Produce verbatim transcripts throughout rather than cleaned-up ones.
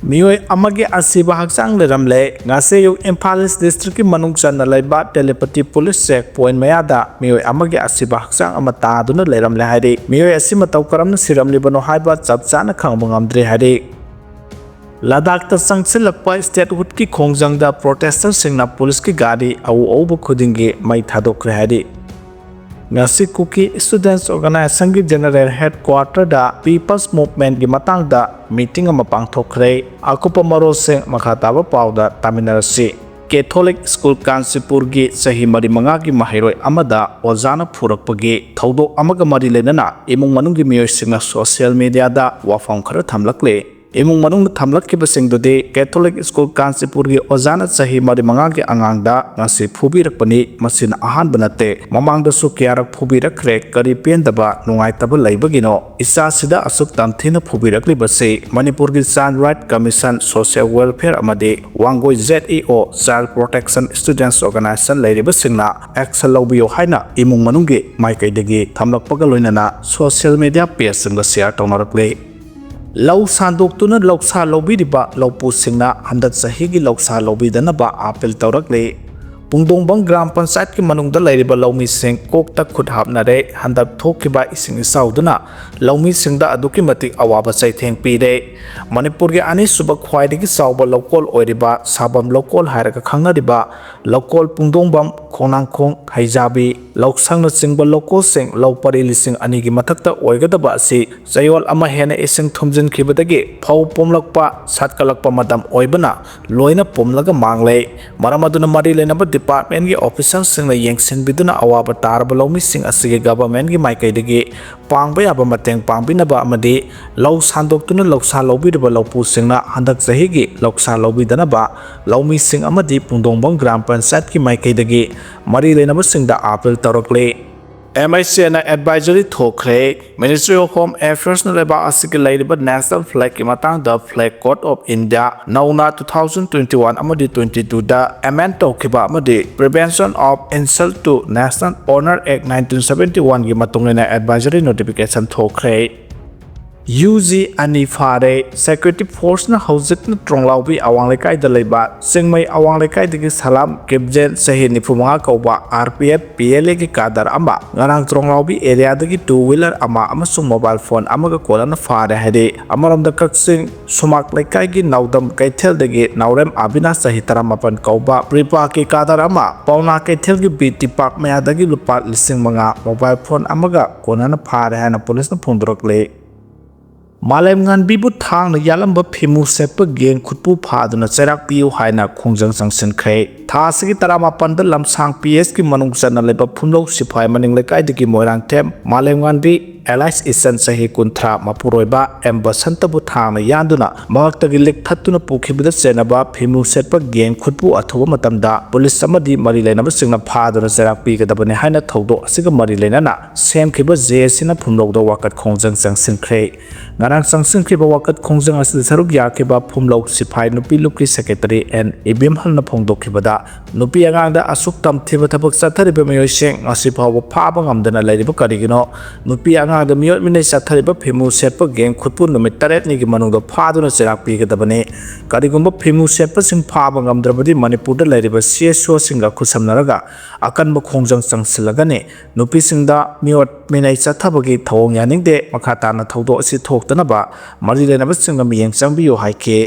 ꯃꯤꯑꯣꯏ ꯑꯃꯒꯤ ꯑꯁꯤꯕ ꯍꯛꯆꯥꯡ ꯂꯩꯔꯝꯂꯦ꯫ ꯉꯁꯤ ꯑꯌꯨꯛ ꯏꯝꯐꯥꯜ ꯏꯁ ꯗꯤꯁꯇ꯭ꯔꯤꯛꯀꯤ ꯃꯅꯨꯡ ꯆꯟꯅ ꯂꯩꯕ ꯇꯦꯂꯤꯄꯇꯤ ꯄꯨꯂꯤꯁ ꯆꯦꯛ ꯄꯣꯏꯟ ꯃꯌꯥꯗ ꯃꯤꯑꯣꯏ ꯑꯃꯒꯤ ꯑꯁꯤꯕ ꯍꯛꯆꯥꯡ ꯑꯃ ꯇꯥꯗꯨꯅ ꯂꯩꯔꯝꯂꯦ ꯍꯥꯏꯔꯤ꯫ ꯃꯤꯑꯣꯏ ꯑꯁꯤ ꯃꯇꯧ ꯀꯔꯝꯅ ꯁꯤꯔꯝꯂꯤꯕꯅꯣ ꯍꯥꯏꯕ ꯆꯞ ꯆꯥꯅ ꯈꯪꯕ ꯉꯝꯗ꯭ꯔꯤ ꯍꯥꯏꯔꯤ꯫ ꯂꯗꯥꯈꯇ ꯆꯪꯁꯤꯜꯂꯛꯄ ꯁ꯭ꯇꯦꯠꯍꯨꯗꯀꯤ ꯈꯣꯡꯖꯪꯗ ꯄ꯭ꯔꯣꯇꯦꯁꯇꯔꯁꯤꯡꯅ ꯄꯨꯂꯤꯁꯀꯤ ꯒꯥꯔꯤ ꯑꯎ ꯑꯎꯕ ꯈꯨꯗꯤꯡꯒꯤ ꯃꯩ ꯊꯥꯗꯣꯛꯈ꯭ꯔꯦ ꯍꯥꯏꯔꯤ꯫ ꯉꯁꯤ ꯀꯨꯀꯤ ꯁ꯭ꯇꯨꯗꯦꯟꯠꯁ ꯑꯣꯔꯒꯅꯥꯏꯖꯦꯁꯟꯒꯤ ꯖꯦꯅꯔꯦꯜ ꯍꯦꯗꯀ꯭ꯋꯥꯇꯔꯗ ꯄꯤꯄꯜꯁ ꯃꯨꯚꯃꯦꯟꯠꯀꯤ ꯃꯇꯥꯡꯗ ꯃꯤꯇꯤꯡ ꯑꯃ ꯄꯥꯡꯊꯣꯛꯈ꯭ꯔꯦ꯫ ꯑꯀꯨꯞꯄ ꯃꯔꯣꯜꯁꯤꯡ ꯃꯈꯥ ꯇꯥꯕ ꯄꯥꯎꯗ ꯇꯥꯃꯤꯟꯅꯔꯁꯤ꯫ ꯀꯦꯊꯣꯂꯤꯛ ꯁ꯭ꯀꯨꯜ ꯀꯥꯟꯆꯤꯄꯨꯔꯒꯤ ꯆꯍꯤ ꯃꯔꯤ ꯃꯉꯥꯒꯤ ꯃꯍꯩꯔꯣꯏ ꯑꯃꯗ ꯑꯣꯖꯥꯅ ꯐꯨꯔꯛꯄꯒꯤ ꯊꯧꯗꯣꯛ ꯑꯃꯒ ꯃꯔꯤ ꯂꯩꯅꯅ ꯏꯃꯨꯡ ꯃꯅꯨꯡꯒꯤ ꯃꯤꯑꯣꯏꯁꯤꯡꯅ ꯁꯣꯁꯤꯌꯦꯜ ꯃꯤꯗꯤꯌꯥꯗ ꯋꯥꯐꯝ ꯈꯔ ꯊꯝꯂꯛꯂꯤ꯫ ꯏꯃꯨꯡ ꯃꯅꯨꯡꯅ ꯊꯝꯂꯛꯈꯤꯕꯁꯤꯡꯗꯨꯗꯤ ꯀꯦꯊꯣꯂꯤꯛ ꯁ꯭ꯀꯨꯜ ꯀꯥꯟꯆꯤꯄꯨꯔꯒꯤ ꯑꯣꯖꯥꯅ ꯆꯍꯤ ꯃꯔꯤ ꯃꯉꯥꯒꯤ ꯑꯉꯥꯡꯗ ꯉꯁꯤ ꯐꯨꯕꯤꯔꯛꯄꯅꯤ꯫ ꯃꯁꯤꯅ ꯑꯍꯥꯟꯕ ꯅꯠꯇꯦ, ꯃꯃꯥꯡꯗꯁꯨ ꯀꯌꯥꯔꯛ ꯐꯨꯕꯤꯔꯛꯈ꯭ꯔꯦ꯫ ꯀꯔꯤ ꯄꯦꯟꯗꯕ, ꯅꯨꯡꯉꯥꯏꯇꯕ ꯂꯩꯕꯒꯤꯅꯣ ꯏꯆꯥꯁꯤꯗ ꯑꯁꯨꯛ ꯇꯝꯊꯤꯅ ꯐꯨꯕꯤꯔꯛꯂꯤꯕꯁꯤ? ꯃꯅꯤꯄꯨꯔꯒꯤ child right commission, social welfare ꯑꯃꯗꯤ ꯋꯥꯡꯒꯣꯏ ꯖꯦꯠ ꯏ ꯑꯣ ꯆꯥꯏꯜ ꯄ꯭ꯔꯣꯇꯦꯛꯁꯟ ꯁ꯭ꯇꯨꯗꯦꯟꯠꯁ ꯑꯣꯔꯒꯅꯥꯏꯖꯦꯁꯟ ꯂꯩꯔꯤꯕꯁꯤꯡꯅ ꯑꯦꯛꯁꯟ ꯂꯧꯕꯤꯌꯨ ꯍꯥꯏꯅ ꯏꯃꯨꯡ ꯃꯅꯨꯡꯒꯤ ꯃꯥꯏꯀꯩꯗꯒꯤ ꯊꯝꯂꯛꯄꯒ ꯂꯣꯏꯅꯅ ꯁꯣꯁꯤꯌꯦꯜ ꯃꯤꯗꯤꯌꯥ ꯄꯦꯖꯁꯤꯡꯗ ꯁꯦꯌꯔ ꯇꯧꯅꯔꯛꯂꯤ꯫ ꯂꯧ ꯁꯥꯟꯗꯣꯛꯇꯨꯅ ꯂꯧꯁꯥ ꯂꯧꯕꯤꯔꯤꯕ ꯂꯧꯄꯨꯁꯤꯡꯅ ꯍꯟꯗꯛ ꯆꯍꯤꯒꯤ ꯂꯧꯁꯥ ꯂꯧꯕꯤꯗꯅꯕ ꯑꯥꯄꯤꯜ ꯇꯧꯔꯛꯂꯤ꯫ ꯄꯨꯡꯗꯣꯡꯕꯝ ꯒ꯭ꯔꯥꯝ ꯄꯟꯆꯥꯌꯠꯀꯤ ꯃꯅꯨꯡꯗ ꯂꯩꯔꯤꯕ ꯂꯧꯃꯤꯁꯤꯡ ꯀꯣꯛꯇ ꯈꯨꯠ ꯍꯥꯞꯅꯔꯦ꯫ ꯍꯟꯗꯛ ꯊꯣꯛꯈꯤꯕ ꯏꯁꯤꯡ ꯏꯆꯥꯎꯗꯨꯅ ꯂꯧꯃꯤꯁꯤꯡꯗ ꯑꯗꯨꯛꯀꯤ ꯃꯇꯤꯛ ꯑꯋꯥꯕ ꯆꯩꯊꯦꯡ ꯄꯤꯔꯦ꯫ ꯃꯅꯤꯄꯨꯔꯒꯤ ꯑꯅꯤꯁꯨꯕ ꯈ꯭ꯋꯥꯏꯗꯒꯤ ꯆꯥꯎꯕ ꯂꯧꯀꯣꯜ ꯑꯣꯏꯔꯤꯕ ꯁꯥꯕꯝ ꯂꯧꯀꯣꯜ ꯍꯥꯏꯔꯒ ꯈꯪꯅꯔꯤꯕ ꯂꯧꯀꯣꯜ ꯄꯨꯡꯗꯣꯡꯕꯝ, ꯈꯣꯡꯅꯥꯡꯈꯣꯡ, ꯍꯩꯖꯥꯕꯤ, ꯂꯧꯁꯪꯅꯆꯤꯡꯕ ꯂꯧꯀꯣꯜꯁꯤꯡ ꯂꯧ ꯄꯔꯤ ꯂꯤꯁꯤꯡ ꯑꯅꯤꯒꯤ ꯃꯊꯛꯇ ꯑꯣꯏꯒꯗꯕ ꯑꯁꯤ ꯆꯌꯣꯜ ꯑꯃ ꯍꯦꯟꯅ ꯏꯁꯤꯡ ꯊꯨꯝꯖꯤꯟꯈꯤꯕꯗꯒꯤ ꯐꯧ ꯄꯣꯝꯂꯛꯄ, ꯁꯥꯠꯀꯠꯂꯛꯄ ꯃꯇꯝ ꯑꯣꯏꯕꯅ ꯂꯣꯏꯅ ꯄꯨꯝꯂꯒ ꯃꯥꯡꯂꯦ꯫ ꯃꯔꯝ ꯑꯗꯨꯅ ꯃꯔꯤ ꯂꯩꯅꯕ ꯗꯤꯄꯥꯔꯠꯃꯦꯟꯒꯤ ꯑꯣꯐꯤꯁꯔꯁꯤꯡꯅ ꯌꯦꯡꯁꯤꯟꯕꯤꯗꯨꯅ ꯑꯋꯥꯕ ꯇꯥꯔꯕ ꯂꯧꯃꯤꯁꯤꯡ ꯑꯁꯤꯒꯤ ꯒꯚꯔꯟꯃꯦꯟꯒꯤ ꯃꯥꯏꯀꯩꯗꯒꯤ ꯄꯥꯡꯕ ꯌꯥꯕ ꯃꯇꯦꯡ ꯄꯥꯡꯕꯤꯅꯕ ꯑꯃꯗꯤ ꯂꯧ ꯁꯥꯟꯗꯣꯛꯇꯨꯅ ꯂꯧꯁꯥ ꯂꯧꯕꯤꯔꯤꯕ ꯂꯧꯄꯨꯁꯤꯡꯅ ꯍꯟꯗꯛ ꯆꯍꯤꯒꯤ ꯂꯧꯁꯥ ꯂꯧꯕꯤꯗꯅꯕ ꯂꯧꯃꯤꯁꯤꯡ ꯑꯃꯗꯤ ꯄꯨꯡꯗꯣꯡꯕꯝ ꯒ꯭ꯔꯥꯝ ꯄꯟꯆꯥꯌꯠꯀꯤ ꯃꯥꯏꯀꯩꯗꯒꯤ ꯃꯔꯤ ꯂꯩꯅꯕꯁꯤꯡꯗ ꯑꯥꯄꯤꯜ ꯇꯧꯔꯛꯂꯤ꯫ ꯑꯦꯝ ꯑꯩꯆ ꯑꯦꯅ ꯑꯦꯗꯚꯥꯏꯖꯔꯤ ꯊꯣꯛꯈ꯭ꯔꯦ꯫ Ministry of Home Affairsꯅ ꯂꯩꯕꯥꯛ ꯑꯁꯤꯒꯤ ꯂꯩꯔꯤꯕ ꯅꯦꯁꯅꯦꯜ ꯐ꯭ꯂꯦꯒꯀꯤ ꯃꯇꯥꯡꯗ Flag Code of India ꯅꯧꯅ two thousand twenty one ꯑꯃꯗꯤ twenty twoꯗ ꯑꯦꯃꯦꯟ ꯇꯧꯈꯤꯕ ꯑꯃꯗꯤ Prevention of Insult to National Honour Act nineteen seventy oneꯒꯤ ꯃꯇꯨꯡ ꯏꯟꯅ ꯑꯦꯗꯚꯥꯏꯖꯔꯤ ꯅꯣꯇꯤꯐꯤꯀꯦꯁꯟ ꯊꯣꯛꯈ꯭ꯔꯦ꯫ ꯌꯨ ꯖꯤ ꯑꯅꯤ ꯐꯥꯔꯦ꯫ Security Forceꯅ ꯍꯧꯖꯤꯛꯅ ꯇ꯭ꯔꯣꯡꯂꯥꯎꯕꯤ ꯑꯋꯥꯡ ꯂꯩꯀꯥꯏꯗ ꯂꯩꯕ ꯆꯤꯡꯃꯩ ꯑꯋꯥꯡ ꯂꯩꯀꯥꯏꯗꯒꯤ ꯁꯂꯥꯝ ꯀꯤꯞꯖꯦꯟ, ꯆꯍꯤ ꯅꯤꯐꯨ ꯃꯉꯥ ꯀꯧꯕ, R P F P L ꯑꯦꯒꯤ ꯀꯥꯗꯔ ꯑꯃ ꯉꯔꯥꯡ ꯇ꯭ꯔꯣꯡꯂꯥꯎꯕꯤ ꯑꯦꯔꯤꯌꯥꯗꯒꯤ two wheeler ꯑꯃ ꯑꯃꯁꯨꯡ mobile phone ꯑꯃꯒ ꯀꯣꯟꯅꯅ ꯐꯥꯔꯦ ꯍꯥꯏꯔꯤ꯫ ꯑꯃꯔꯣꯝꯗ ꯀꯛꯆꯤꯡ ꯁꯨꯃꯥꯛ ꯂꯩꯀꯥꯏꯒꯤ ꯅꯥꯎꯗꯝ ꯀꯩꯊꯦꯜꯗꯒꯤ ꯅꯥꯎꯔꯦꯝ ꯑꯕꯤꯅꯥꯁ, ꯆꯍꯤ ꯇꯔꯥꯃꯥꯄꯟ ꯀꯧꯕ, ꯄ꯭ꯔꯤꯄꯥꯛꯀꯤ ꯀꯥꯗꯔ ꯑꯃ ꯄꯥꯎꯅꯥ ꯀꯩꯊꯦꯜꯒꯤ ꯕꯤ ꯇꯤ ꯄꯥꯔꯛ ꯃꯌꯥꯗꯒꯤ ꯂꯨꯄꯥ ꯂꯤꯁꯤꯡ ꯃꯉꯥ, mobile phone ꯑꯃꯒ ꯀꯣꯟꯅꯅ ꯐꯥꯔꯦ ꯍꯥꯏꯅ ꯄꯨꯂꯤꯁꯅ ꯐꯣꯡꯗꯣꯔꯛꯂꯤ꯫ ꯃꯥꯂꯦꯝꯉꯥꯟꯕꯤꯕꯨ ꯊꯥꯡꯅ ꯌꯥꯜꯂꯝꯕ ꯐꯤꯃꯨ ꯁꯦꯠꯄ gang ꯈꯨꯠꯄꯨ ꯐꯥꯗꯨꯅ ꯆꯩꯔꯥꯛ ꯄꯤꯌꯨ ꯍꯥꯏꯅ ꯈꯣꯡꯖꯪ ꯆꯪꯁꯤꯟꯈ꯭ꯔꯦ꯫ ꯊꯥ ꯑꯁꯤꯒꯤ ꯇꯔꯥꯃꯥꯄꯟꯗ ꯂꯝꯁꯥꯡ ꯄꯤ ꯑꯦꯁꯀꯤ ꯃꯅꯨꯡ ꯆꯟꯅ ꯂꯩꯕ ꯐꯨꯝꯂꯧ ꯁꯤꯐꯥꯏ ꯃꯅꯤꯡ ꯂꯩꯀꯥꯏꯗꯒꯤ ꯃꯣꯏꯔꯥꯡꯊꯦꯝ ꯃꯥꯂꯦꯝꯉꯥꯟꯕꯤ ꯑꯦꯂꯥꯏꯁ ꯏꯆꯟ, ꯆꯍꯤ ꯀꯨꯟꯊ꯭ꯔꯥ, ꯃꯄꯨꯔꯣꯏꯕ ꯑꯦꯝ ꯕꯁꯟꯇꯕꯨ ꯊꯥꯡꯅ ꯌꯥꯟꯗꯨꯅ ꯃꯍꯥꯛꯇꯒꯤ ꯂꯤꯛ ꯊꯠꯇꯨꯅ ꯄꯨꯈꯤꯕꯗ ꯆꯦꯟꯅꯕ ꯐꯤꯃꯨ ꯁꯦꯠꯄ gang ꯈꯨꯠꯄꯨ ꯑꯊꯨꯕ ꯃꯇꯝꯗ ꯄꯨꯂꯤꯁ ꯑꯃꯗꯤ ꯃꯔꯤ ꯂꯩꯅꯕꯁꯤꯡꯅ ꯐꯥꯗꯨꯅ ꯆꯩꯔꯥꯛ ꯄꯤꯒꯗꯕꯅꯤ ꯍꯥꯏꯅ ꯊꯧꯗꯣꯛ ꯑꯁꯤꯒ ꯃꯔꯤ ꯂꯩꯅꯅ ꯁꯦꯝꯈꯤꯕ ꯖꯦ ꯑꯦ ꯁꯤꯅ ꯐꯨꯝꯂꯧꯗ ꯋꯥꯀꯠ ꯈꯣꯡꯖꯪ ꯆꯪꯁꯤꯟꯈ꯭ꯔꯦ꯫ ꯉꯔꯥꯡ ꯆꯪꯁꯤꯟꯈꯤꯕ ꯋꯥꯀꯠ ꯈꯣꯡꯖꯪ ꯑꯁꯤꯗ ꯁꯔꯨꯛ ꯌꯥꯈꯤꯕ ꯐꯨꯝꯂꯧ ꯁꯤꯐꯥꯏ ꯅꯨꯄꯤ ꯂꯨꯞꯀꯤ secretary ꯑꯦꯟ ꯏꯕꯦꯝꯍꯜꯅ ꯐꯣꯡꯗꯣꯛꯈꯤꯕꯗ, ꯅꯨꯄꯤ ꯑꯉꯥꯡꯗ ꯑꯁꯨꯛ ꯇꯝꯊꯤꯕ ꯊꯕꯛ ꯆꯠꯊꯔꯤꯕ ꯃꯤꯑꯣꯏꯁꯤꯡ ꯉꯁꯤ ꯐꯥꯎꯕ ꯐꯥꯕ ꯉꯝꯗꯅ ꯂꯩꯔꯤꯕ ꯀꯔꯤꯒꯤꯅꯣ? ꯅꯨꯄꯤ ꯑꯉꯥꯡꯗ ꯃꯤꯑꯣꯠ ꯃꯤꯅꯩ ꯆꯠꯊꯔꯤꯕ ꯐꯤꯃꯨ ꯁꯦꯠꯄ gang ꯈꯨꯠꯄꯨ ꯅꯨꯃꯤꯠ ꯇꯔꯦꯠꯅꯤꯒꯤ ꯃꯅꯨꯡꯗ ꯐꯥꯗꯨꯅ ꯆꯩꯔꯥꯛ ꯄꯤꯒꯗꯕꯅꯤ꯫ ꯀꯔꯤꯒꯨꯝꯕ ꯐꯤꯃꯨ ꯁꯦꯠꯄꯁꯤꯡ ꯐꯥꯕ ꯉꯝꯗ꯭ꯔꯕꯗꯤ ꯃꯅꯤꯄꯨꯔꯗ ꯂꯩꯔꯤꯕ ꯁꯤ ꯑꯦꯁ ꯑꯣꯁꯤꯡꯒ ꯈꯨꯠꯁꯝꯅꯔꯒ ꯑꯀꯟꯕ ꯈꯣꯡꯖꯪ ꯆꯪꯁꯤꯜꯂꯒꯅꯤ꯫ ꯅꯨꯄꯤꯁꯤꯡꯗ ꯃꯤꯑꯣꯠ ꯃꯤꯅꯩ ꯆꯠꯊꯕꯒꯤ ꯊꯧꯑꯣꯡ ꯌꯥꯅꯤꯡꯗꯦ꯫ ꯃꯈꯥ ꯇꯥꯅ ꯊꯧꯗꯣꯛ ꯑꯁꯤ ꯊꯣꯛꯇꯅꯕ ꯃꯔꯤ ꯂꯩꯅꯕꯁꯤꯡꯅ ꯃꯤꯠꯌꯦꯡ ꯆꯪꯕꯤꯌꯨ ꯍꯥꯏꯈꯤ꯫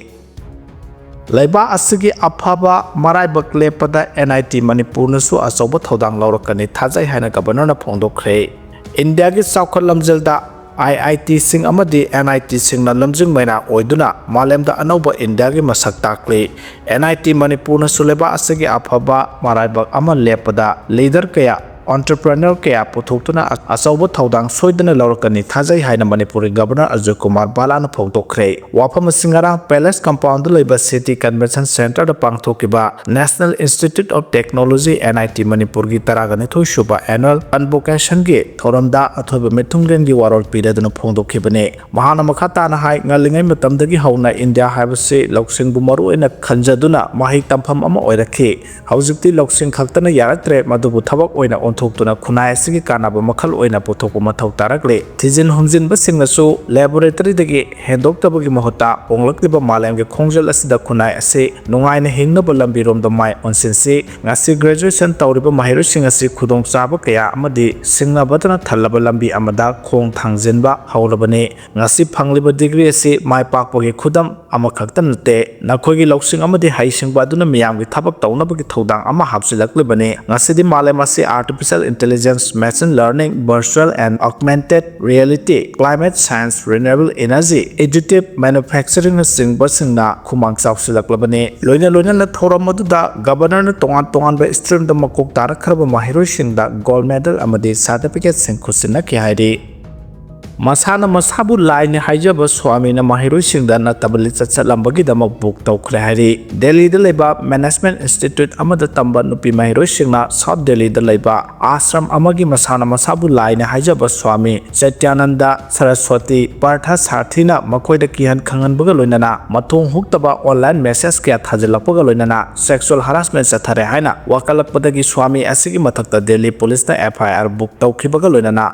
ꯂꯩꯕꯥꯛ ꯑꯁꯤꯒꯤ ꯑꯐꯕ ꯃꯔꯥꯏꯕꯛ ꯂꯦꯞꯄꯗ ꯑꯦꯟ ꯑꯥꯏ ꯇꯤ ꯃꯅꯤꯄꯨꯔꯅꯁꯨ ꯑꯆꯧꯕ ꯊꯧꯗꯥꯡ ꯂꯧꯔꯛꯀꯅꯤ ꯊꯥꯖꯩ ꯍꯥꯏꯅ ꯒꯕꯔꯅꯔꯅ ꯐꯣꯡꯗꯣꯛꯈ꯭ꯔꯦ꯫ ꯏꯟꯗꯤꯌꯥꯒꯤ ꯆꯥꯎꯈꯠ ꯂꯝꯖꯦꯜꯗ ꯑꯥꯏ ꯑꯥꯏ ꯇꯤꯁꯤꯡ ꯑꯃꯗꯤ ꯑꯦꯟ ꯑꯥꯏ ꯇꯤꯁꯤꯡꯅ ꯂꯝꯖꯤꯡ ꯃꯩꯅꯥ ꯑꯣꯏꯗꯨꯅ ꯃꯥꯂꯦꯝꯗ ꯑꯅꯧꯕ ꯏꯟꯗꯤꯌꯥꯒꯤ ꯃꯁꯛ ꯇꯥꯛꯂꯤ꯫ ꯑꯦꯟ ꯑꯥꯏ ꯇꯤ ꯃꯅꯤꯄꯨꯔꯅꯁꯨ ꯂꯩꯕꯥꯛ ꯑꯁꯤꯒꯤ ꯑꯐꯕ ꯃꯔꯥꯏꯕꯛ ꯑꯃ ꯂꯦꯞꯄꯗ leader ꯀꯌꯥ, entrepreneur ꯀꯌꯥ ꯄꯨꯊꯣꯛꯇꯨꯅ ꯑꯆꯧꯕ ꯊꯧꯗꯥꯡ ꯁꯣꯏꯗꯅ ꯂꯧꯔꯛꯀꯅꯤ ꯊꯥꯖꯩ ꯍꯥꯏꯅ ꯃꯅꯤꯄꯨꯔꯒꯤ ꯒꯕꯔꯅꯔ ꯑꯖꯣꯏ ꯀꯨꯃꯥꯔ ꯕꯥꯂꯥꯅ ꯐꯣꯡꯗꯣꯛꯈ꯭ꯔꯦ꯫ ꯋꯥꯐꯝ ꯑꯁꯤ ꯉꯔꯥꯡ ꯄꯦꯂꯦꯁ ꯀꯝꯄꯥꯎꯟꯗ ꯂꯩꯕ ꯁꯤꯇꯤ ꯀꯟꯚꯦꯟꯁꯟ ꯁꯦꯟꯇꯔꯗ ꯄꯥꯡꯊꯣꯛꯈꯤꯕ National Institute of Technology, N I T ꯃꯅꯤꯄꯨꯔꯒꯤ ꯇꯔꯥꯒ ꯅꯤꯊꯣꯏ ꯁꯨꯕ annual convocationꯒꯤ ꯊꯧꯔꯝꯗ ꯑꯊꯣꯏꯕ ꯃꯤꯊꯨꯡꯂꯦꯟꯒꯤ ꯋꯥꯔꯣꯜ ꯄꯤꯔꯗꯨꯅ ꯐꯣꯡꯗꯣꯛꯈꯤꯕꯅꯤ꯫ ꯃꯍꯥꯛꯅ ꯃꯈꯥ ꯇꯥꯅ ꯍꯥꯏ, ꯉꯜꯂꯤꯉꯩ ꯃꯇꯝꯗꯒꯤ ꯍꯧꯅ ꯏꯟꯗꯤꯌꯥ ꯍꯥꯏꯕꯁꯤ ꯂꯧꯁꯤꯡꯕꯨ ꯃꯔꯨ ꯑꯣꯏꯅ ꯈꯟꯖꯗꯨꯅ ꯃꯍꯩ ꯇꯝꯐꯝ ꯑꯃ ꯑꯣꯏꯔꯛꯈꯤ꯫ ꯍꯧꯖꯤꯛꯇꯤ ꯂꯧꯁꯤꯡ ꯈꯛꯇꯅ ꯌꯥꯔꯛꯇ꯭ꯔꯦ, ꯃꯗꯨꯕꯨ ꯊꯕꯛ ꯑꯣꯏꯅ ꯑꯣꯟꯊꯣꯛ ꯄꯨꯊꯣꯛꯇꯨꯅ ꯈꯨꯟꯅꯥꯏ ꯑꯁꯤꯒꯤ ꯀꯥꯟꯅꯕ ꯃꯈꯜ ꯑꯣꯏꯅ ꯄꯨꯊꯣꯛꯄ ꯃꯊꯧ ꯇꯥꯔꯛꯂꯤ꯫ ꯊꯤꯖꯤꯟ ꯍꯨꯝꯖꯤꯟꯕꯁꯤꯡꯅꯁꯨ ꯂꯦꯕꯣꯔꯦꯇꯔꯤꯗꯒꯤ ꯍꯦꯟꯗꯣꯛꯇꯕꯒꯤ ꯃꯍꯨꯠꯇ ꯍꯣꯡꯂꯛꯂꯤꯕ ꯃꯥꯂꯦꯝꯒꯤ ꯈꯣꯡꯖꯦꯜ ꯑꯁꯤꯗ ꯈꯨꯟꯅꯥꯏ ꯑꯁꯤ ꯅꯨꯡꯉꯥꯏꯅ ꯍꯤꯡꯅꯕ ꯂꯝꯕꯤꯔꯣꯝꯗ ꯃꯥꯏ ꯑꯣꯟꯁꯤꯟꯁꯤ꯫ ꯉꯁꯤ ꯒ꯭ꯔꯦꯖꯨꯑꯦꯁꯟ ꯇꯧꯔꯤꯕ ꯃꯍꯩꯔꯣꯏꯁꯤꯡ ꯑꯁꯤ ꯈꯨꯗꯣꯡꯆꯥꯕ ꯀꯌꯥ ꯑꯃꯗꯤ ꯁꯤꯡꯅꯕꯇꯅ ꯊꯜꯂꯕ ꯂꯝꯕꯤ ꯑꯃꯗ ꯈꯣꯡ ꯊꯥꯡꯖꯤꯟꯕ ꯍꯧꯔꯕꯅꯤ꯫ ꯉꯁꯤ ꯐꯪꯂꯤꯕ ꯗꯤꯒ꯭ꯔꯤ ꯑꯁꯤ ꯃꯥꯏ ꯄꯥꯛꯄꯒꯤ ꯈꯨꯗꯝ ꯑꯃꯈꯛꯇ ꯅꯠꯇꯦ, ꯅꯈꯣꯏꯒꯤ ꯂꯧꯁꯤꯡ ꯑꯃꯗꯤ ꯍꯩꯁꯤꯡꯕ ꯑꯗꯨꯅ ꯃꯤꯌꯥꯝꯒꯤ ꯊꯕꯛ ꯇꯧꯅꯕꯒꯤ ꯊꯧꯗꯥꯡ ꯑꯃ ꯍꯥꯞꯆꯤꯜꯂꯛꯂꯤꯕꯅꯤ꯫ ꯉꯁꯤꯗꯤ ꯃꯥꯂꯦꯝ ꯑꯁꯤ artificial intelligence, machine learning, virtual and augmented reality, climate science, renewable energy, additive manufacturing ꯅꯆꯤꯡꯕꯁꯤꯡꯅ ꯈꯨꯃꯥꯡ ꯆꯥꯎꯁꯤꯜꯂꯛꯂꯕꯅꯤ꯫ ꯂꯣꯏꯅ ꯂꯣꯏꯅꯅ ꯊꯧꯔꯝ ꯑꯗꯨꯗ ꯒꯕꯔꯅꯔꯅ ꯇꯣꯉꯥꯟ ꯇꯣꯉꯥꯟꯕ ꯁ꯭ꯇ꯭ꯔꯤꯝꯗ ꯃꯀꯣꯛ ꯇꯥꯔꯛꯈ꯭ꯔꯕ ꯃꯍꯩꯔꯣꯏꯁꯤꯡꯗ ꯒꯣꯜꯗ ꯃꯦꯗꯜ ꯑꯃꯗꯤ ꯁꯥꯔꯇꯤꯐꯤꯀꯦꯠꯁꯤꯡ ꯈꯨꯠꯁꯤꯟꯅꯈꯤ ꯍꯥꯏꯔꯤ꯫ ꯃꯁꯥꯅ ꯃꯁꯥꯕꯨ ꯂꯥꯏꯅꯤ ꯍꯥꯏꯖꯕ ꯁ꯭ꯋꯥꯃꯤꯅ ꯃꯍꯩꯔꯣꯏꯁꯤꯡꯗ ꯅꯠꯇꯕ ꯂꯤꯆꯠ ꯆꯠꯂꯝꯕꯒꯤꯗꯃꯛ ꯕꯨꯛ ꯇꯧꯈ꯭ꯔꯦ ꯍꯥꯏꯔꯤ꯫ ꯗꯦꯜꯂꯤꯗ ꯂꯩꯕ ꯃꯦꯅꯦꯖꯃꯦꯟꯠ ꯏꯟꯁꯇꯤꯇ꯭ꯌꯨꯠ ꯑꯃꯗ ꯇꯝꯕ ꯅꯨꯄꯤ ꯃꯍꯩꯔꯣꯏꯁꯤꯡꯅ ꯁꯥꯎꯠ ꯗꯦꯜꯂꯤꯗ ꯂꯩꯕ ꯑꯥꯁ꯭ꯔꯝ ꯑꯃꯒꯤ ꯃꯁꯥꯅ ꯃꯁꯥꯕꯨ ꯂꯥꯏꯅꯤ ꯍꯥꯏꯖꯕ ꯁ꯭ꯋꯥꯃꯤ ꯆꯩꯇ꯭ꯌꯥꯅꯟꯗ ꯁꯔꯁꯋꯇꯤ ꯄꯥꯔꯊ ꯁꯥꯔꯊꯤꯅ ꯃꯈꯣꯏꯗ ꯀꯤꯍꯟ ꯈꯪꯍꯟꯕꯒ ꯂꯣꯏꯅꯅ ꯃꯊꯣꯡ ꯍꯨꯛꯇꯕ ꯑꯣꯟꯂꯥꯏꯟ ꯃꯦꯁꯦꯖ ꯀꯌꯥ ꯊꯥꯖꯤꯜꯂꯛꯄꯒ ꯂꯣꯏꯅꯅ ꯁꯦꯛꯁꯨꯑꯦꯜ ꯍꯔꯥꯁꯃꯦꯟꯠ ꯆꯠꯊꯔꯦ ꯍꯥꯏꯅ ꯋꯥꯀꯠꯂꯛꯄꯗꯒꯤ ꯁ꯭ꯋꯥꯃꯤ ꯑꯁꯤꯒꯤ ꯃꯊꯛꯇ ꯗꯦꯜꯂꯤ ꯄꯨꯂꯤꯁꯅ ꯑꯦꯐ ꯑꯥꯏ ꯑꯥꯔ ꯕꯨꯛ ꯇꯧꯈꯤꯕꯒ ꯂꯣꯏꯅꯅ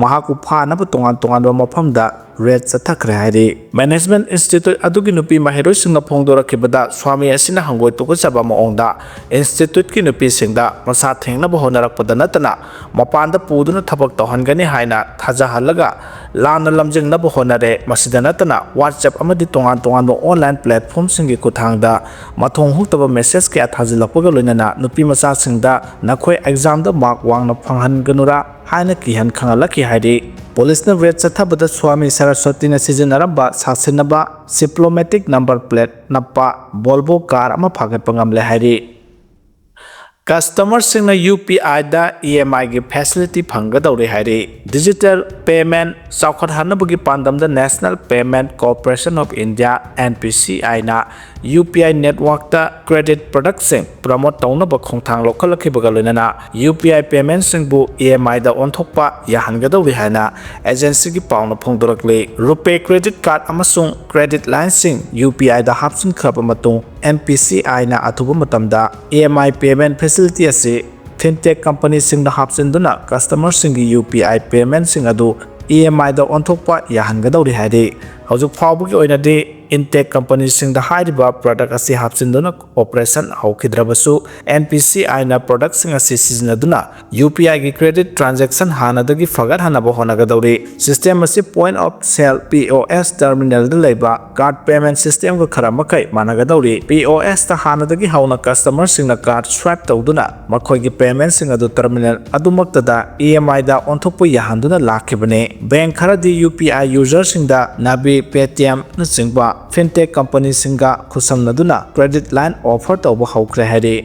ꯃꯍꯥꯛꯄꯨ ꯐꯥꯅꯕ ꯇꯣꯉꯥꯟ ꯇꯣꯉꯥꯟꯕ ꯃꯐꯝꯗ ꯔꯦꯗ ꯆꯠꯊꯈ꯭ꯔꯦ ꯍꯥꯏꯔꯤ꯫ ꯃꯦꯅꯦꯖꯃꯦꯟꯠ ꯏꯟꯁꯇꯤꯇ꯭ꯌꯨꯠ ꯑꯗꯨꯒꯤ ꯅꯨꯄꯤ ꯃꯍꯩꯔꯣꯏꯁꯤꯡꯅ ꯐꯣꯡꯗꯣꯔꯛꯈꯤꯕꯗ ꯁ꯭ꯋꯥꯃꯤ ꯑꯁꯤꯅ ꯍꯪꯒꯣꯏ ꯇꯨꯀꯠꯆꯕ ꯃꯑꯣꯡꯗ ꯏꯟꯁꯇꯤꯇ꯭ꯌꯨꯠꯀꯤ ꯅꯨꯄꯤꯁꯤꯡꯗ ꯃꯁꯥ ꯊꯦꯡꯅꯕ ꯍꯣꯠꯅꯔꯛꯄꯗ ꯅꯠꯇꯅ ꯃꯄꯥꯟꯗ ꯄꯨꯗꯨꯅ ꯊꯕꯛ ꯇꯧꯍꯟꯒꯅꯤ ꯍꯥꯏꯅ ꯊꯥꯖꯍꯜꯂꯒ ꯂꯥꯟꯅ ꯂꯝꯖꯤꯡꯅꯕ ꯍꯣꯠꯅꯔꯦ꯫ ꯃꯁꯤꯗ ꯅꯠꯇꯅ WhatsApp ꯑꯃꯗꯤ ꯇꯣꯉꯥꯟ ꯇꯣꯉꯥꯟꯕ ꯑꯣꯟꯂꯥꯏꯟ ꯄ꯭ꯂꯦꯠꯐꯣꯝꯁꯤꯡꯒꯤ ꯈꯨꯠꯊꯥꯡꯗ ꯃꯊꯣꯡ ꯍꯨꯛꯇꯕ ꯃꯦꯁꯦꯖ ꯀꯌꯥ ꯊꯥꯖꯤꯜꯂꯛꯄꯒ ꯂꯣꯏꯅꯅ ꯅꯨꯄꯤ ꯃꯆꯥꯁꯤꯡꯗ ꯅꯈꯣꯏ ꯑꯦꯛꯖꯥꯝꯗ ꯃꯥꯔꯛ ꯋꯥꯡꯅ ꯐꯪꯍꯟꯒꯅꯨꯔꯥ ꯍꯥꯏꯅ ꯀꯤꯍꯟ ꯈꯪꯍꯜꯂꯛꯈꯤ ꯍꯥꯏꯔꯤ꯫ ꯄꯨꯂꯤꯁꯅ ꯔꯦꯗ ꯆꯠꯊꯕꯗ ꯁ꯭ꯋꯥꯃꯤ ꯁꯔꯁꯋꯇꯤꯅ ꯁꯤꯖꯤꯟꯅꯔꯝꯕ ꯁꯥꯁꯤꯟꯅꯕ ꯁꯤꯄ꯭ꯂꯣꯃꯦꯇꯤꯛ ꯅꯝꯕꯔ ꯄ꯭ꯂꯦꯠ ꯅꯞꯄ ꯕꯣꯜꯕꯣ ꯀꯥꯔ ꯑꯃ ꯐꯥꯒꯠꯄ ꯉꯝꯂꯦ ꯍꯥꯏꯔꯤ꯫ ꯀꯁꯇꯃꯔꯁꯤꯡꯅ ꯌꯨ ꯄꯤ ꯑꯥꯏꯗ ꯏ ꯑꯦꯝ ꯑꯥꯏꯒꯤ ꯐꯦꯁꯤꯂꯤꯇꯤ ꯐꯪꯒꯗꯧꯔꯦ ꯍꯥꯏꯔꯤ꯫ ꯗꯤꯖꯤꯇꯦꯜ ꯄꯦꯃꯦꯟꯠ ꯆꯥꯎꯈꯠꯍꯟꯅꯕꯒꯤ ꯄꯥꯟꯗꯝꯗ National Payment Corporation of India, N P C I ꯅ ꯌꯨ ꯄꯤ ꯑꯥꯏ ꯅꯦꯠꯋꯥꯔꯛꯇ ꯀ꯭ꯔꯦꯗꯤꯠ ꯄ꯭ꯔꯗꯛꯁꯤꯡ ꯄ꯭ꯔꯃꯣꯠ ꯇꯧꯅꯕ ꯈꯣꯡꯊꯥꯡ ꯂꯧꯈꯠꯂꯛꯈꯤꯕꯒ ꯂꯣꯏꯅꯅ ꯌꯨ ꯄꯤ ꯑꯥꯏ ꯄꯦꯃꯦꯟꯠꯁꯤꯡꯕꯨ ꯏ ꯑꯦꯝ ꯑꯥꯏꯗ ꯑꯣꯟꯊꯣꯛꯄ ꯌꯥꯍꯟꯒꯗꯧꯔꯤ ꯍꯥꯏꯅ ꯑꯦꯖꯦꯟꯁꯤꯒꯤ ꯄꯥꯎꯅ ꯐꯣꯡꯗꯣꯔꯛꯂꯤ꯫ ꯔꯨꯄꯦ ꯀ꯭ꯔꯦꯗꯤꯠ ꯀꯥꯔꯗ ꯑꯃꯁꯨꯡ ꯀ꯭ꯔꯦꯗꯤꯠ ꯂꯥꯏꯟꯁꯤꯡ ꯌꯨ ꯄꯤ ꯑꯥꯏꯗ ꯍꯥꯞꯆꯤꯟꯈ꯭ꯔꯕ ꯃꯇꯨꯡ, N P C I ꯅ ꯑꯊꯨꯕ ꯃꯇꯝꯗ ꯏ ꯑꯦꯝ ꯑꯥꯏ ꯄꯦꯃꯦꯟꯠ ꯐꯦꯁꯤꯂꯤꯇꯤ ꯑꯁꯤ ꯐꯤꯟꯇꯦꯛ ꯀꯝꯄꯅꯤꯁꯤꯡꯗ ꯍꯥꯞꯆꯤꯟꯗꯨꯅ ꯀꯁꯇꯃꯔꯁꯤꯡꯒꯤ ꯌꯨ ꯄꯤ ꯑꯥꯏ ꯄꯦꯃꯦꯟꯁꯤꯡ ꯑꯗꯨ ꯏ ꯑꯦꯝ ꯑꯥꯏꯗ ꯑꯣꯟꯊꯣꯛꯄ ꯌꯥꯍꯟꯒꯗꯧꯔꯤ ꯍꯥꯏꯔꯤ꯫ ꯍꯧꯖꯤꯛ ꯐꯥꯎꯕꯒꯤ ꯑꯣꯏꯅꯗꯤ ꯏꯟꯇꯦꯛ ꯀꯝꯄꯅꯤꯁꯤꯡꯗ ꯍꯥꯏꯔꯤꯕ ꯄ꯭ꯔꯗꯛ ꯑꯁꯤ ꯍꯥꯞꯆꯤꯟꯗꯨꯅ ꯑꯣꯄꯔꯦꯁꯟ ꯍꯧꯈꯤꯗ꯭ꯔꯕꯁꯨ, ꯑꯦꯟ ꯄꯤ ꯁꯤ ꯑꯥꯏꯅ ꯄ꯭ꯔꯗꯛꯁꯤꯡ ꯑꯁꯤ ꯁꯤꯖꯤꯟꯅꯗꯨꯅ ꯌꯨ ꯄꯤ ꯑꯥꯏꯒꯤ ꯀ꯭ꯔꯦꯗꯤꯠ ꯇ꯭ꯔꯥꯟꯖꯦꯛꯁꯟ ꯍꯥꯟꯅꯗꯒꯤ ꯐꯒꯠꯍꯟꯅꯕ ꯍꯣꯠꯅꯒꯗꯧꯔꯤ꯫ ꯁꯤꯁꯇꯦꯝ ꯑꯁꯤ ꯄꯣꯏꯟꯠ ꯑꯣꯐ ꯁꯦꯜ, ꯄꯤ ꯑꯣ ꯑꯦꯁ, ꯇꯔꯃꯤꯅꯦꯜꯗ ꯂꯩꯕ ꯀꯥꯔꯗ ꯄꯦꯃꯦꯟꯠ ꯁꯤꯁꯇꯦꯝꯒ ꯈꯔ ꯃꯈꯩ ꯃꯥꯟꯅꯒꯗꯧꯔꯤ꯫ ꯄꯤ ꯑꯣ ꯑꯦꯁꯇ ꯍꯥꯟꯅꯗꯒꯤ ꯍꯧꯅ ꯀꯁꯇꯃꯔꯁꯤꯡꯅ ꯀꯥꯔꯗ ꯁ꯭ꯋꯥꯏꯞ ꯇꯧꯗꯨꯅ ꯃꯈꯣꯏꯒꯤ ꯄꯦꯃꯦꯟꯠꯁꯤꯡ ꯑꯗꯨ ꯇꯔꯃꯤꯅꯦꯜ ꯑꯗꯨꯃꯛꯇꯗ ꯏ ꯑꯦꯝ ꯑꯥꯏꯗ ꯑꯣꯟꯊꯣꯛꯄ ꯌꯥꯍꯟꯗꯨꯅ ꯂꯥꯛꯈꯤꯕꯅꯤ꯫ ꯕꯦꯡꯛ ꯈꯔꯗꯤ ꯌꯨ ꯄꯤ ꯑꯥꯏ ꯌꯨꯖꯔꯁꯤꯡꯗ ꯅꯥꯕꯤ, ꯄꯦꯇꯤꯑꯦꯝꯅꯆꯤꯡꯕ ꯐꯤꯟꯇꯦꯛ ꯀꯝꯄꯅꯤꯁꯤꯡꯒ ꯈꯨꯠꯁꯝꯅꯗꯨꯅ ꯀ꯭ꯔꯦꯗꯤꯠ ꯂꯥꯏꯟ ꯑꯣꯐꯔ ꯇꯧꯕ ꯍꯧꯈ꯭ꯔꯦ ꯍꯥꯏꯔꯤ꯫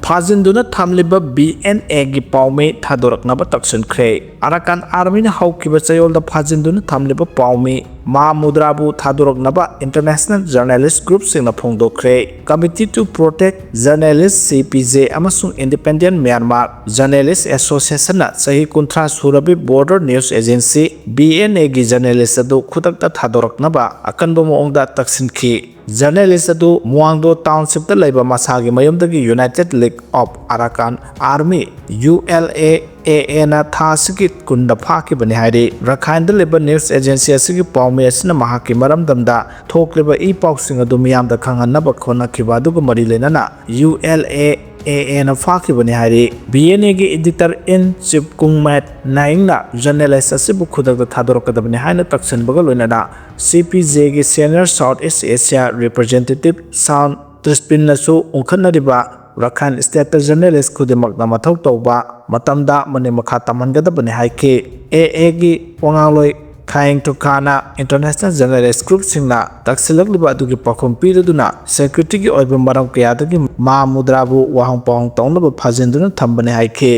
ꯐꯥꯖꯤꯟꯗꯨꯅ ꯊꯝꯂꯤꯕ ꯕꯤ ꯑꯦꯟ ꯑꯦꯒꯤ ꯄꯥꯎꯃꯤ ꯊꯥꯗꯣꯔꯛꯅꯕ ꯇꯛꯁꯤꯟꯈ꯭ꯔꯦ꯫ ꯑꯔꯥꯀꯥꯟ ꯑꯥꯔꯃꯤꯅ ꯍꯧꯈꯤꯕ ꯆꯌꯣꯜꯗ ꯐꯥꯖꯤꯟꯗꯨꯅ ꯊꯝꯂꯤꯕ ꯄꯥꯎꯃꯤ ꯃꯥ ꯃꯨꯗ꯭ꯔꯥꯕꯨ ꯊꯥꯗꯣꯔꯛꯅꯕ ꯏꯟꯇꯔꯅꯦꯁꯅꯦꯜ ꯖꯔꯅꯦꯂꯤꯁ ꯒ꯭ꯔꯨꯞꯁꯤꯡꯅ ꯐꯣꯡꯗꯣꯛꯈ꯭ꯔꯦ꯫ Committee to protect journalist, C P J, ꯑꯃꯁꯨꯡ ꯏꯟꯗꯤꯄꯦꯟꯗꯦꯟ ꯃ꯭ꯌꯥꯟꯃꯥꯔ ꯖꯔꯅꯦꯂꯤꯁ ꯑꯦꯁꯣꯁꯤꯌꯦꯁꯟꯅ ꯆꯍꯤ ꯀꯨꯟꯊ꯭ꯔꯥ ꯁꯨꯔꯕꯤ border news agency, B N ꯑꯦꯒꯤ ꯖꯔꯅꯦꯂꯤꯁ ꯑꯗꯨ ꯈꯨꯗꯛꯇ ꯊꯥꯗꯣꯔꯛꯅꯕ ꯑꯀꯟꯕ ꯃꯑꯣꯡꯗ ꯇꯛꯁꯤꯟꯈꯤ꯫ ꯖꯔꯅꯦꯂꯤꯁ ꯑꯗꯨ ꯃ꯭ꯋꯥꯡꯗꯣ ꯇꯥꯎꯟꯁꯤꯞꯇ ꯂꯩꯕ ꯃꯁꯥꯒꯤ ꯃꯌꯨꯝꯗꯒꯤ united league of Arakan army, U L A ꯑꯦ ꯑꯦꯅ ꯊꯥ ꯑꯁꯤꯒꯤ ꯀꯨꯟꯗ ꯐꯥꯈꯤꯕꯅꯤ ꯍꯥꯏꯔꯤ꯫ ꯔꯈꯥꯏꯟꯗ ꯂꯩꯕ ꯅ꯭ꯌꯨꯁ ꯑꯦꯖꯦꯟꯁꯤ ꯑꯁꯤꯒꯤ ꯄꯥꯎꯃꯤ ꯑꯁꯤꯅ ꯃꯍꯥꯛꯀꯤ ꯃꯔꯝꯗꯝꯗ ꯊꯣꯛꯂꯤꯕ ꯏ ꯄꯥꯎꯁꯤꯡ ꯑꯗꯨ ꯃꯤꯌꯥꯝꯗ ꯈꯪꯍꯟꯅꯕ ꯍꯣꯠꯅꯈꯤꯕ ꯑꯗꯨꯒ ꯃꯔꯤ ꯂꯩꯅꯅ ꯌꯨ ꯑꯦꯜ ꯑꯦ ꯑꯦ ꯑꯦꯅ ꯐꯥꯈꯤꯕꯅꯤ ꯍꯥꯏꯔꯤ꯫ ꯕꯤ ꯑꯦꯟ ꯑꯦꯒꯤ ꯏꯗꯤꯇꯔ ꯏꯟ ꯆꯤꯐ ꯀꯨꯡꯃꯦꯠ ꯅꯥꯏꯡꯅ ꯖꯔꯅꯦꯂꯤꯁ ꯑꯁꯤꯕꯨ ꯈꯨꯗꯛꯇ ꯊꯥꯗꯣꯔꯛꯀꯗꯕꯅꯤ ꯍꯥꯏꯅ ꯇꯛꯁꯤꯟꯕꯒ ꯂꯣꯏꯅꯅ ꯁꯤ ꯄꯤ ꯖꯦꯒꯤ ꯁꯦꯅꯤꯌꯔ ꯁꯥꯎꯠ ꯏꯁ ꯑꯦꯁꯤꯌꯥ ꯔꯤꯄ꯭ꯔꯖꯦꯟꯇꯦꯇꯤꯚ ꯁꯥꯟ ꯇ꯭ꯔꯤꯁꯄꯤꯟꯅꯁꯨ ꯎꯪꯈꯠꯅꯔꯤꯕ ꯔꯈꯥꯏꯟ ꯁ꯭ꯇꯦꯠꯇ ꯖꯔꯅꯦꯂꯤꯁ ꯈꯨꯗꯤꯡꯃꯛꯅ ꯃꯊꯧ ꯇꯧꯕ ꯃꯇꯝꯗ ꯃꯅꯤꯡ ꯃꯈꯥ ꯇꯝꯍꯟꯒꯗꯕꯅꯤ ꯍꯥꯏꯈꯤ꯫ ꯑꯦ ꯑꯦꯒꯤ ꯋꯥꯉꯥꯡꯂꯣꯏ ꯈꯥꯏꯡ ꯊꯨꯈꯥꯅ ꯏꯟꯇꯔꯅꯦꯁꯅꯦꯜ ꯖꯔꯅꯦꯂꯤꯁ ꯒ꯭ꯔꯨꯞꯁꯤꯡꯅ ꯇꯛꯁꯤꯜꯂꯛꯂꯤꯕ ꯑꯗꯨꯒꯤ ꯄꯥꯎꯈꯨꯝ ꯄꯤꯔꯗꯨꯅ ꯁꯦꯀ꯭ꯌꯨꯔꯤꯇꯤꯒꯤ ꯑꯣꯏꯕ ꯃꯔꯝ ꯀꯌꯥꯗꯒꯤ ꯃꯥ ꯃꯨꯗ꯭ꯔꯥꯕꯨ ꯋꯥꯍꯪ ꯄꯥꯎꯍꯪ ꯇꯧꯅꯕ ꯐꯥꯖꯤꯟꯗꯨꯅ ꯊꯝꯕꯅꯤ ꯍꯥꯏꯈꯤ꯫